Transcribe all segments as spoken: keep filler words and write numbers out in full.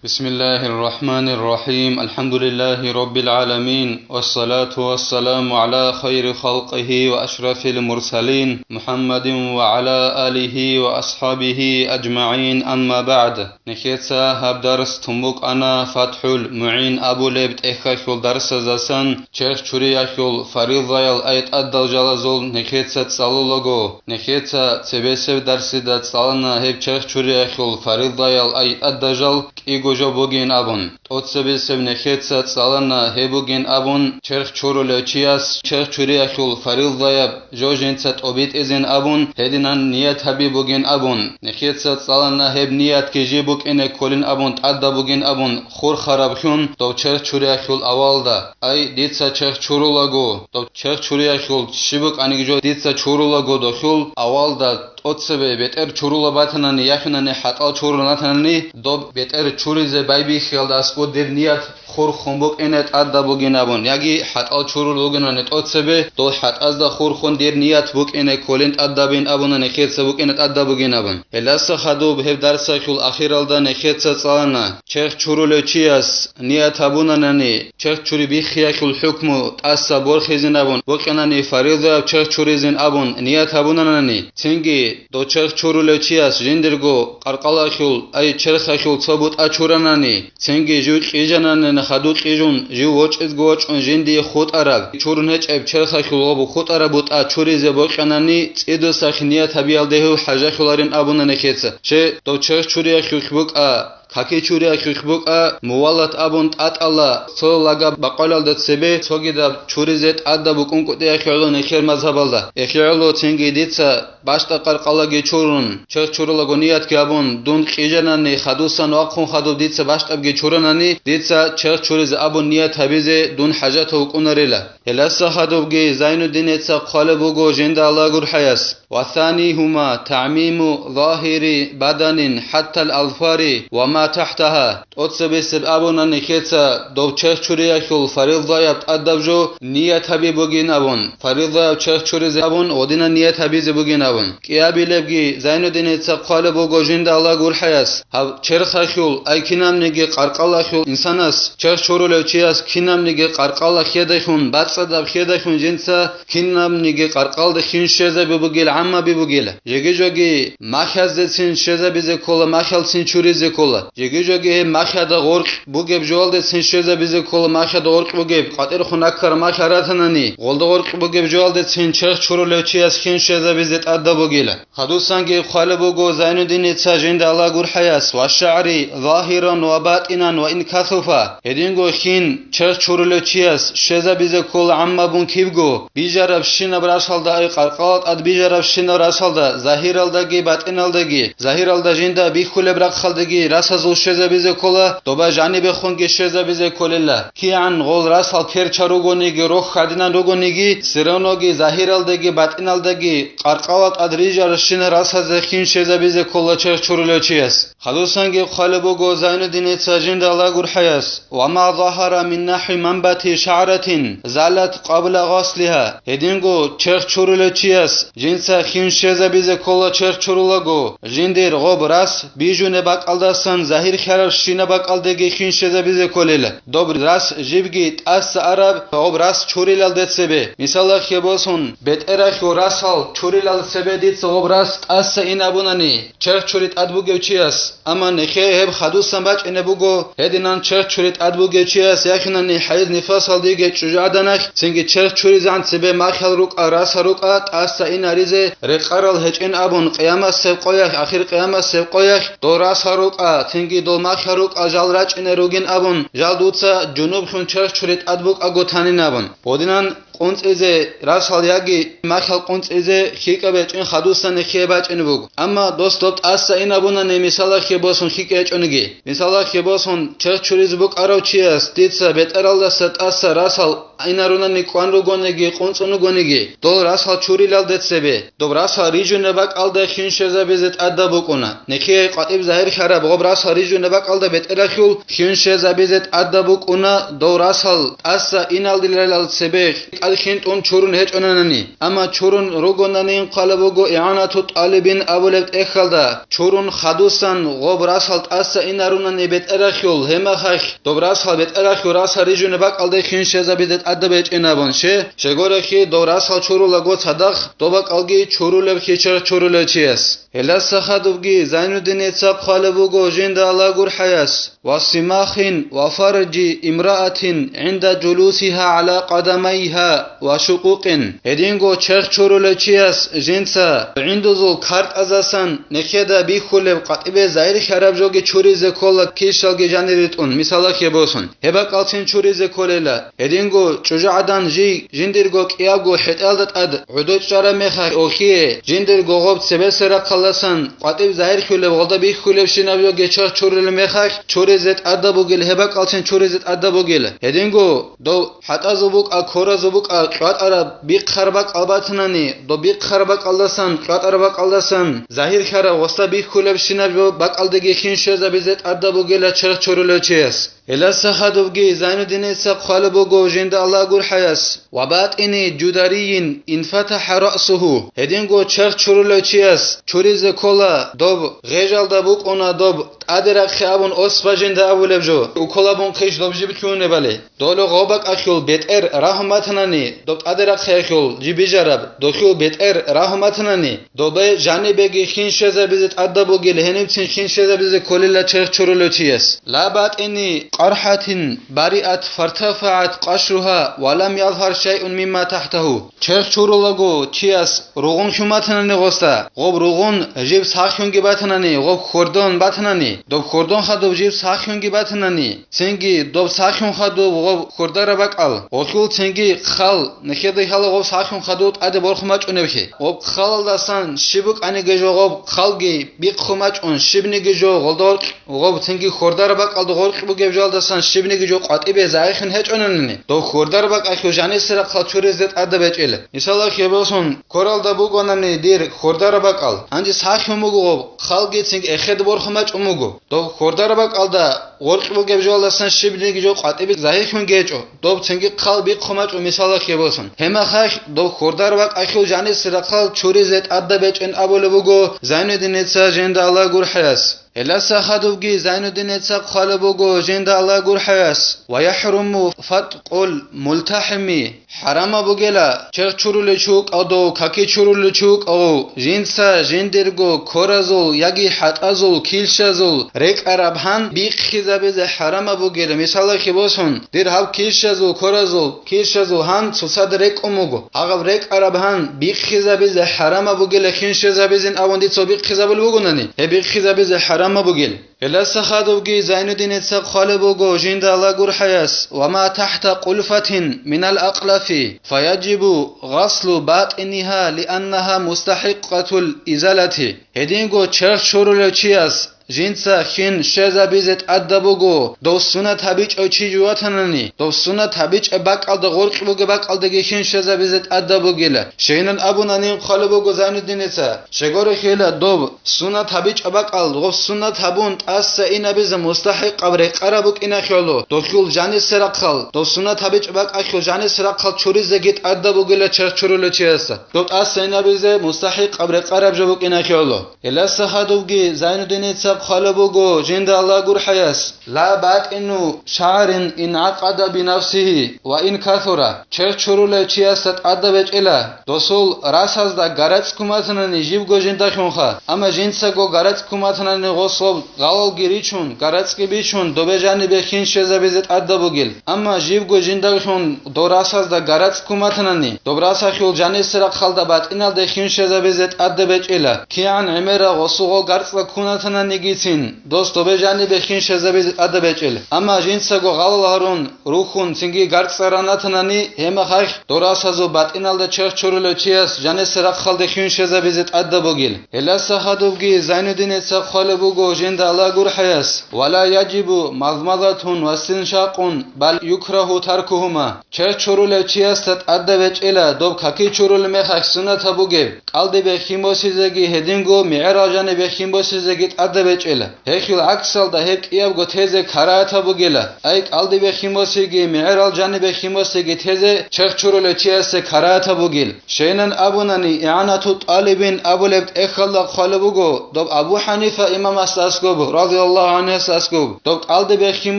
بسم الله الرحمن الرحيم. الحمد لله رب العالمين. والصلاة والسلام على خير خلقه وأشرف المرسلين محمد وعلى آله وأصحابه أجمعين. أما بعد. Нехеца гьаб дарс тун букӀана ФатхӀул МугӀин абулеб тӀехьалъул дарсаздасан. Черх чуриялъул фаридаял ай тӀадал жалазул нехеца цӀалулаго, нехеца цебесеб дарсида цӀалана гьеб черх чуриялъул фаридаял ай тӀадал жал кӀиго жо бугин абун. ТӀоцебесеб нехеца цӀалана гьеб бугин абун, черх чурулев чияс черх чуриялъул фарилдаяб жо жинца тӀобитӀизин абун, гьединан ният гьаби бугин абун. Нехеца цӀалана гьеб ниятги жиб букӀине кколин абун, тӀадаб бугин абун, хурхараб хьун дов черх чуриялъул авалда. Ай, дица черх чурулаго, дов черх чуриялъул щиб букӀаниги жо дица чурулаго дохьул авалда, тӀоцебе бетӀер чурула батанани, яхинани хӀатӀал чурун ратанани, доб бетӀер чуризе байбихьиялда аскӀо дир ният хурхун букӀине тӀадаб бугин абун, яги хӀатӀал чурул ругинани тӀоцебе, дол хӀатӀазда хурхун дир ният букӀине кколин тӀадабин абуна, нехеца букӀине тӀадаб бугин абун. Гьелдаса хадуб гьеб дарсалъул ахиралда нехеца цӀалана, черх чурулев чияс ният гьабунанани, черх чури биххиялъул хӀукму тӀаса борхизин абун, букӀинани фаризаяб черх чуризин абун ният гьабунанани, цинги дов черх чурулев чияс жиндирго къаркъалахьул, ай черхалъул цо бутӀа чуранани, цинги жив кьижананани, хаду кьижун, жив вочӀезго вочӀун жиндие хутӀараб, чурун гьечӀеб черхалъул гъоб хутӀараб бутӀа чуризе бокьанани, цӀидусахъ ният гьабиялде гьев хӀажалъуларин абуна нехеца. Че дов черх чуриялъулъ букӀа, каки чуриялъулъ букӀа, мувалат абун тӀатӀала, цо лага бакъвалалда цебе цогидаб чуризе тӀадаб букӀун кӀутӀиялъе гӀоло нехер мазгьабалда. Эхе гӀоло цинги дица бащдаб къаркъалаги чурун, черх чурулаго ниятги гьабун, дун кьижанани хадусан вахъун хадуб дица бащдабги чуранани, дица черх чуризе абун ният гьабизе дун хӀажатав вукӀунарила. Гьелдаса хадубги Зайнуддинеца хъвалеб буго жинда Аллагь гурхӀаяс: «وثانيهما تعميم ظاهر بدن حتى الأظفار وما تحتها». ТӀоцебесеб абуна нехеца дов черх чуриялъул фарилдаяб тӀадаб жо ният гьаби бугин абун, фарилдаяб черх чуризе абун гъодинан ният гьабизе бугин абун. КӀиабилебги Зайнуддинеца хъвалеб буго жинда Аллагь гурхӀаяс, гьаб черхалъул, ай кинабниги къаркъалалъул инсанас, черх чурулев чияс кинабниги къаркъала хьедайхун, бацӀцӀадаб хьедайхун жинца кинабниги къаркъалда хин щвезаби бугел, гӀаммаби бугел. Жеги-жоги махьаздецин щвезабизе ккола, махьалцин чуризе ккола. Жеги-жоги гьеб махьада гъоркь бугеб жоялдецин щвезабизе ккола, махьада гъоркь бугеб, къватӀирхун аккараб махьа ратанани, гъолда гъоркь бугеб жоялдецин черх чурулев чияс хин щвезабизе тӀадаб бугела. Хадусанги хъвалеб буго Зайнуддиница жинда Аллагь гурхӀаяс: «والشعر ظاهرا وباطنا وإن كثف». Гьединго хин черх чурулев чияс щвезабизе ккола гӀаммабун кибго, бижарабщинаб расалда, ай къаркъала тӀад бижарабщинаб расалда, загьиралдаги батӀиналдаги, загьиралда жинда бихьулеб рахъалдаги расазул щвезабизе ккола, доба жанибехунги щвезабизе кколела. КигӀан гъол расал керча ругониги, рохь гӀадинан ругониги, сироноги загьиралдаги батӀиналдаги къаркъала тӀад рижаращина расазе хин щвезабизе ккола черх чурулев чияс. Хадусанги хъвалеб буго Зайнуддиница жинда Аллагь гурхӀаяс: «وما ظهر من نحو منبت شعرة زالت قبل غسلها». Гьединго черх чурулев чияс жинца хин щвезабизе ккола черх чурулаго, жиндир гъоб рас бижунеб бакӀалдасан загьир хьарабщинаб бакӀалдеги хин щвезабизе кколела. Доб рас жибги тӀаса араб гъоб рас чурилалде цебе. Мисалалъе босун, бетӀералъул расал чурилал цебе дица гъоб рас тӀаса ин абунани, черх чури тӀад бугев чияс, амма нехее гьеб хадусан бачӀине буго, гьединан черх чури тӀад бугев чияс яхинани хӀайз-нифасалдеги чӀужугӀаданалъ, цинги черх чуризегӀан цебе махьал рукӀа, расал рукӀа, тӀаса инаризе рекъарал гьечӀин абун, къиямасеб къоялъ, ахир къиямасеб къоялъ, дол расал рукӀа, цинги дол махьал рукӀа жал рачӀине ругин абун, жал дуца жунубхун черх чури тӀад букӀаго танин абун. Гъодинан къунцӀизе расал яги махьал къунцӀизе хьикӀаб гьечӀин хадусан нехие бачӀине буго. Амма дос доб тӀаса ин абунани мисалалъе босун хьикӀ гьечӀониги. Мисалалъе босун, черх чуризе букӀарав чияс дица бетӀералдаса тӀаса расал инарунани кӀван ругониги, къунцӀун ругониги, дол расал чурилалде цебе, доб расал рижунеб бакӀалда хин щвезабизе тӀадаб букӀуна. Нехие къватӀиб загьир хьараб гъоб расал рижунеб бакӀалда бетӀералъул хин щвезабизе тӀадаб букӀуна, дов расал тӀаса иналдилалал цебе тӀад хинтӀун чурун гьечӀонанани. Амма чурун ругонанин хъвалеб буго игӀанату тӀалибин абулеб тӀехьалда, чурун хадусан гъоб расал тӀаса инарунани бетӀерахъул, гьеб мехалъ доб расал бетӀерахъул расал рижунеб бакӀалде хин щвезабизе тӀадаб гьечӀин абун, ще, щегорехъи доб расал чурулаго цадахъ доб бакӀалги чурулеб хича чурулев чияс. Гьелдаса хадубги Зайнуддиница хъвалеб буго жинда Аллагь гурхӀаяс: «Ва симахин ва фаржи имраатин гӀинда жулусиха гӀала къадамайха ва шукъукъин». Гьединго черх чурулев чияс жинца гӀиндузул картӀазасан нехеда бихьулеб къватӀибе загьир хьараб жоги чуризе ккола, килщалги жанир ритӀун, мисалалъе босун, гьеб бакӀалцин чуризе кколела. Гьединго чӀужугӀадан жий жиндирго кӀиябго хӀетӀалда тӀад гӀодочӀараб мехалъ охие, жиндирго гъоб цебесеб рахъалдасан къватӀиб загьирлъулеб гъолда бихьулебщинаб йоги черх чурулеб мехалъ чуризе тӀадаб бугел, гьеб бакӀалцин чуризе тӀадаб бугел. Гьединго дов хӀатӀазул букӀа, коразул букӀа кьватӀараб бихъараб бакӀал батанани, доб бихъараб бакӀалдасан, кьватӀараб бакӀалдасан загьир хьараб гъосда бихьулебщинаб жо бакӀалдеги хин щвезабизе тӀадаб бугела черх чурулев чияс. Гьелдаса хадубги Зайнуддиница хъвалеб буго жинда Аллагь гурхӀаяс: «Ва батӀини жударийин инфатахӀа раъсуху». Гьединго черх чурулев чияс чуризе ккола, доб гъежалда букӀуна доб тӀаде рахъе абун ос бажинда абулеб жо, уколабун хъищ доб жиб лъугьунебали. Доле гъоб бакӀалъул бетӀер рагьун батанани, доб тӀаде рахъеялъул жиб бижараб, дохьул бетӀер рагьун батанани, добе жанибеги хин щвезабизе тӀадаб бугел, гьенибцин хин щвезабизе кколила черх чурулев чияс. Ла батӀини къархӀатин бариат фартафагӀат къашруха ва лам язгьар шайъун мимма тахӀтагьу. Черх чурулаго чияс ругъун хьун батанани гъосда, гъоб ругъун жиб сахлъунги батанани, гъоб хьордон батанани, доб хьордон хадуб жиб сахлъунги батанани, цинги доб сахлъун хадуб гъоб хьордараб бакӀал, гъолъул цинги хъал, нехеда хьала гъоб сахлъун хадуб тӀаде борхун бачӀунеблъи. Гъоб хъалалдасан щиб букӀаниги жо гъоб хъалги бихъун бачӀун, щибниги жо гъолда гъоркь гъоб цинги хьордараб бакӀалда гъоркь бугеб жалдасан щибниги жо къватӀибе загьихьун гьечӀонанани, дов хьордараб бакӀалъул жанисе рахъал чуризе тӀадаб гьечӀила. Мисалалъе босун, коралда бугонани дир хьордараб бакӀал, гьанже сахлъун буго гъоб, хъалги цинги эхеда борхун бачӀун буго. Дов хьордараб бакӀалда гъоркь бугеб жалдасан щибниги жо къватӀибе загьихьун гьечӀо, доб цинги хъал бихъун бачӀун, мисалалъе босун. Гьеб мехалъ дов хьордараб бакӀалъул жанисе рахъал чуризе тӀадаб гьечӀин абулеб буго Зайнуддиница жинда Аллагь гурхӀаяс. Гьелдаса хадубги Зайнуддиница хъвалеб буго жинда Аллагь гурхӀаяс: «Ва яхӀруму фатӀкъул мултахӀими». ХӀарамаб бугела, черх чурулев чи вукӀав дов, каки чурулев чи вукӀав, жинца жиндирго коразул яги хӀатӀазул килщазул рекӀараб гьан бихъизабизе хӀарамаб бугела. Мисалалъе босун, дир гьаб килщазул, коразул килщазул гьан цоцазда рекӀун буго. Гьаб рекӀараб гьан бихъизабизе хӀарамаб бугела, хин щвезабизин абун дица бихъизабулеб бугонани, гьеб бихъизабизе хӀарамаб бугел. Гьелдаса хадубги Зайнуддиница хъвалеб буго жинда Аллагь гурхӀаяс: «Ва ма тахӀта къулфатин минал акълафи, фаяжибу гъаслу батӀиниха лианнаха мустахӀикъатул изалати». Гьединго черх чурулев чияс жинца хин щвезабизе тӀадаб буго, дов сунат гьабичӀав чи жуватанани, дов сунат гьабичӀеб бакӀалда гъоркь бугеб бакӀалдаги хин щвезабизе тӀадаб бугела. Щайилан абунани хъвалеб буго Зайнуддиница, щегорехъила доб сунат гьабичӀеб бакӀал, гъоб сунат гьабун тӀаса инабизе мустахӀикъаб рекъараб букӀиналъулъ, дохьул жанисе рахъал, доб сунат гьабичӀеб бакӀалъул жанисе рахъал чуризеги тӀадаб бугела черх чурулев чиясда. Доб тӀаса инабизе мустахӀикъаб рекъараб жо букӀиналъулъ. Гьелдаса хадубги Зайнуддиница хъвалеб буго жинда Аллагь гурхӀаяс: «Ла батӀину шагӀрин ин гӀакъада бинафсигьи ва ин касура». Черх чурулев чиясда тӀадаб гьечӀила, досул расазда гарацӀ ккун батанани жибго жиндалъунха, амма жинцаго гарацӀ ккун батанани гъосул гъалалги ричун, гарацӀги бичун, добе жанибе хин щвезабизе тӀадаб бугел. Амма жибго жиндалъун дов расазда гарацӀ ккун батанани, доб расалъул жанисе рахъалда батӀиналде хин щвезабизе тӀадаб гьечӀила, кигӀан гӀемераб гъосул гъо гарцӀа ккун батананигицин, дос добе жанибе хин щвезабизе тӀадаб гьечӀила. Амма жинцаго гъалал гьарун, рухьун, цинги гарцӀа ран батанани, гьеб мехалъ дов расазул батӀиналда черх чурулев чияс жанисе рахъалде хин щвезабизе тӀадаб бугел. Гьелдаса хадубги Зайнуддиница хъвалеб буго жинда Аллагь гурхӀаяс: «Ва ла яжибу мазмазатун ва стиншакъун, бал юкрагьу таркугьума». Черх чурулев чиясда тӀадаб гьечӀила доб каки чурулеб мехалъ суннатаб бугеб, кӀалдибе хин босизеги гьединго мигӀерал жанибе хин босизеги тӀадаб гьечӀела. Гьехьул гӀаксалда гьеб кӀиябго тезе карагьатаб бугела. Ай кӀалдибе хин босиги, мегӀерал жанибе хин босиги тезе черх чурулев чиясе карагьатаб бугел. Щайилан абунани, ИгӀанату ТӀалибин абулеб тӀехьалда хъвалеб буго, доб Абу ХӀанифа имамасда аскӀоб, радияллагьу гӀанхуясда аскӀоб, доб кӀалдибе хин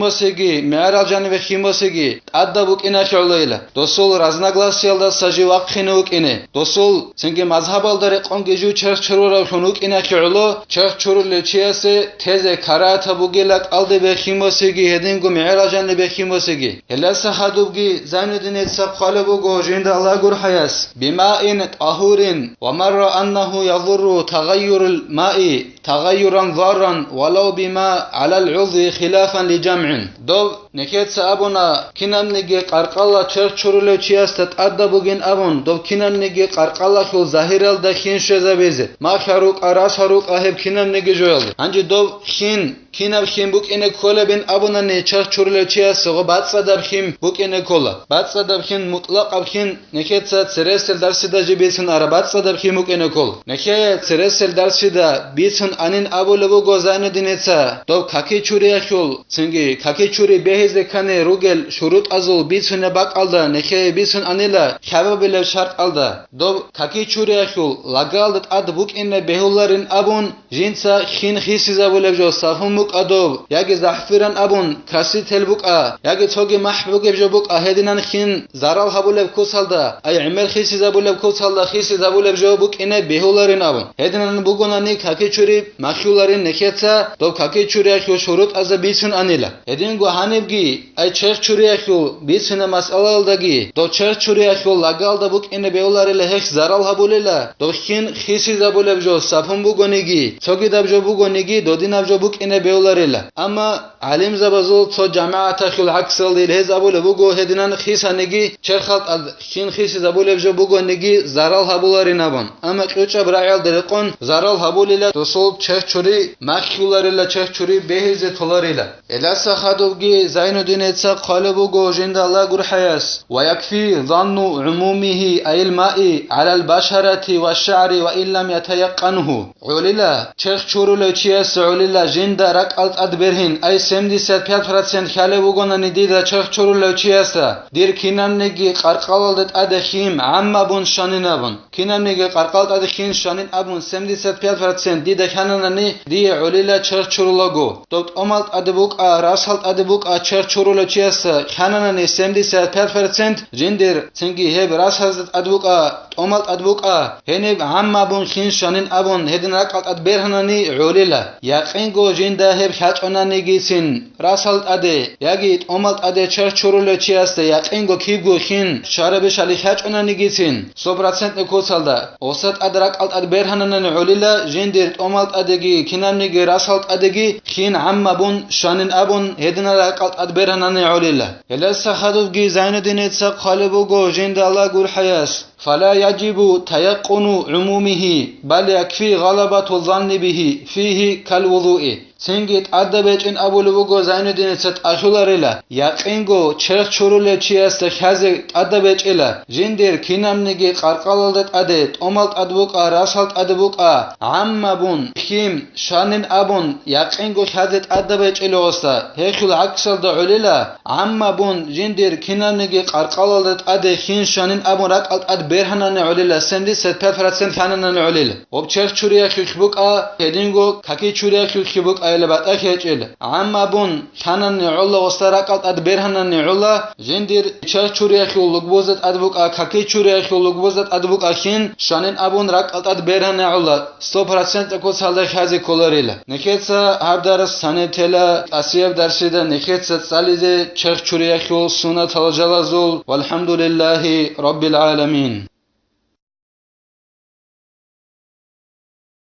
босиги, мегӀерал жанибе хин босиги, тӀадаб букӀиналъе гӀолойила. Досул разногласиялдаса жив вахъине вукӀине. Досул цинги мазгьабалда рекъонги жив черх чуруравлъун вукӀиналъе гӀоло, черх чурулев чиясе тезе карагьатаб бугела кӀалдибе хин босиги гьединго мегӀерал жанибе хин босиги. Гьелдаса хадубги Зайнуддиница хъвалеб буго жинда Аллагь гурхӀаяс: «Бимаин тӀагьурин, ва марра аннагьу язурру тагъайюрул маи тагъайюран зарран, валав бима гӀалал гӀузви хилафан ли жамгӀин». Доб нехеца абуна, кинабниги къаркъала черх чурулев чиясда тӀадаб бугин абун, доб кинабниги къаркъалалъул загьиралда хин щвезабизе, махьа рукӀа, раса рукӀа гьеб кинабниги жоялде. Гьанже доб хин, кинаб хин букӀине кколебин абунани, черх чурулев чиясе гъо бацӀцӀадаб хин букӀине ккола. БацӀцӀадаб хин, мутӀлакъаб хин, нехеца цересел дарсида жиб бицун ара бацӀцӀадаб хин букӀине ккола. Нехее цересел дарсида бицун анин абулеб буго Зайнуддиница, доб каки чуриялъул, цинги каки чури бегьизе ккани ругел шурутӀазул бицунеб бакӀалда нехее бицун анила лъабабилеб шартӀалда. Доб каки чуриялъул лагалда тӀад букӀине бегьуларин абун, жинца хин хисизабулеб жо сахун букӀа доб, яги загӀфиран абун краситель букӀа, яги цоги махӀ бугеб жо букӀа, гьединан хин зарал гьабулеб куцалда, ай гӀемер хисизабулеб куцалда хисизабулеб жо букӀине бегьуларин абун. Гьединан бугонани каки чури махьуларин нехеца доб каки чуриялъул шурутӀазда бицун анила. Гьединго гьанибги, ай черх чуриялъул бицина масъалалдаги, доб черх чуриялъул лагалда букӀине бегьуларила гьелъ зарал гьабулила, доб хин хисизабулеб жо сапун бугониги, цогидаб жо бугониги, додинаб жо букӀине бегьуларила. Амма гӀалимзабазул цо жамагӀаталъул гӀаксалде гьез абулеб буго, гьединан хисаниги, черхал тӀад хин хисизабулеб жо бугониги, зарал гьабуларин абун. Амма кьучӀаб рагӀиялда рекъон зарал гьабулила, досул черх чури махьуларила, черх чури бегьизе толарила. Гьелдаса хадубги Зайнуддиница хъвалеб буго жинда Аллагь гурхӀаяс: «Ва якфи занну гӀумумихи аил маи гӀалал башарати ва шагӀри ва ин лам ятаяккъангьу». ГӀолила, черх чурулев чияс гӀолила жинда ракӀал тӀад бергьин, ай семьдесят пять процент хьалев вугонани дида черх чурулев чиясда, дир кинабниги къаркъалалда тӀаде хим гӀаммабун щванинабун. Кинабниги къаркъал тӀаде хин щванин абун, семьдесят пять процент дида хьананани, дие гӀолила черх чурулаго. Доб тӀомал тӀаде букӀа, расал тӀаде букӀа черх чурулев чиясда хьананани семьдесят пять процент жиндир, цинги гьеб расазда тӀад букӀа, тӀомал тӀад букӀа, гьениб гӀаммабун хин щванин абун, гьедин ракӀал тӀад бергьанани гӀолила. Якъинго жинда гьеб хьачӀонанигицин. Расал тӀаде яги тӀомал тӀаде черх чурулев чиясда якъинго кибго хин щварабищали хьачӀонанигицин, сто процентный куцалда, оса тӀад ракӀал тӀад бергьананани гӀолила, жиндир тӀомал тӀадеги кинабниги расал тӀадеги хин гӀаммабун щванин абун, гьединал ракӀал тӀад бергьанани гӀолила. Гьелдаса хадубги Зайнуддиница хъвалеб буго жинда Аллагь гурхӀаяс: «Фала яжибу таяккъуну гӀумумихи, бал якфи гъалабату занни бихи фихи кал вузуи». Цинги тӀадаб гьечӀин абулеб буго Зайнуддиница тӀалъуларила, якъинго черх чурулев чиясда хьазе тӀадаб гьечӀила, жиндир кинабниги къаркъалалда тӀаде, тӀомал тӀад букӀа, расал тӀаде букӀа, гӀаммабун, хим, щванин абун, якъинго хьазе тӀадаб гьечӀила гъосда, гьелъул гӀаксалда гӀолила, гӀаммабун, жиндир кинабниги къаркъалалда тӀаде хин щванин абун ракӀал тӀад бергьанани гӀолила, семьдесят пять процент хьананани гӀолила. Гъоб черх чуриялъулъ букӀа, гьединго каки чуриялъулъ букӀайила батӀа хьечӀел. ГӀаммабун, лъанани гӀолла гъосда ракӀал тӀад бергьанани гӀолла, жиндир черх чуриялъул лугбузда тӀад букӀа, каки чуриялъул лугбузда тӀад букӀа хин щванин абун ракӀал тӀад бергьана гӀолла, сто процент куцалда хьазе кколарила. Нехеца гьаб дарс цаниб тела, тӀасияб дарсида нехеца цӀализе черх чуриялъул суннатал жалазул, валхӀамдулиллагьи раббил гӀаламин.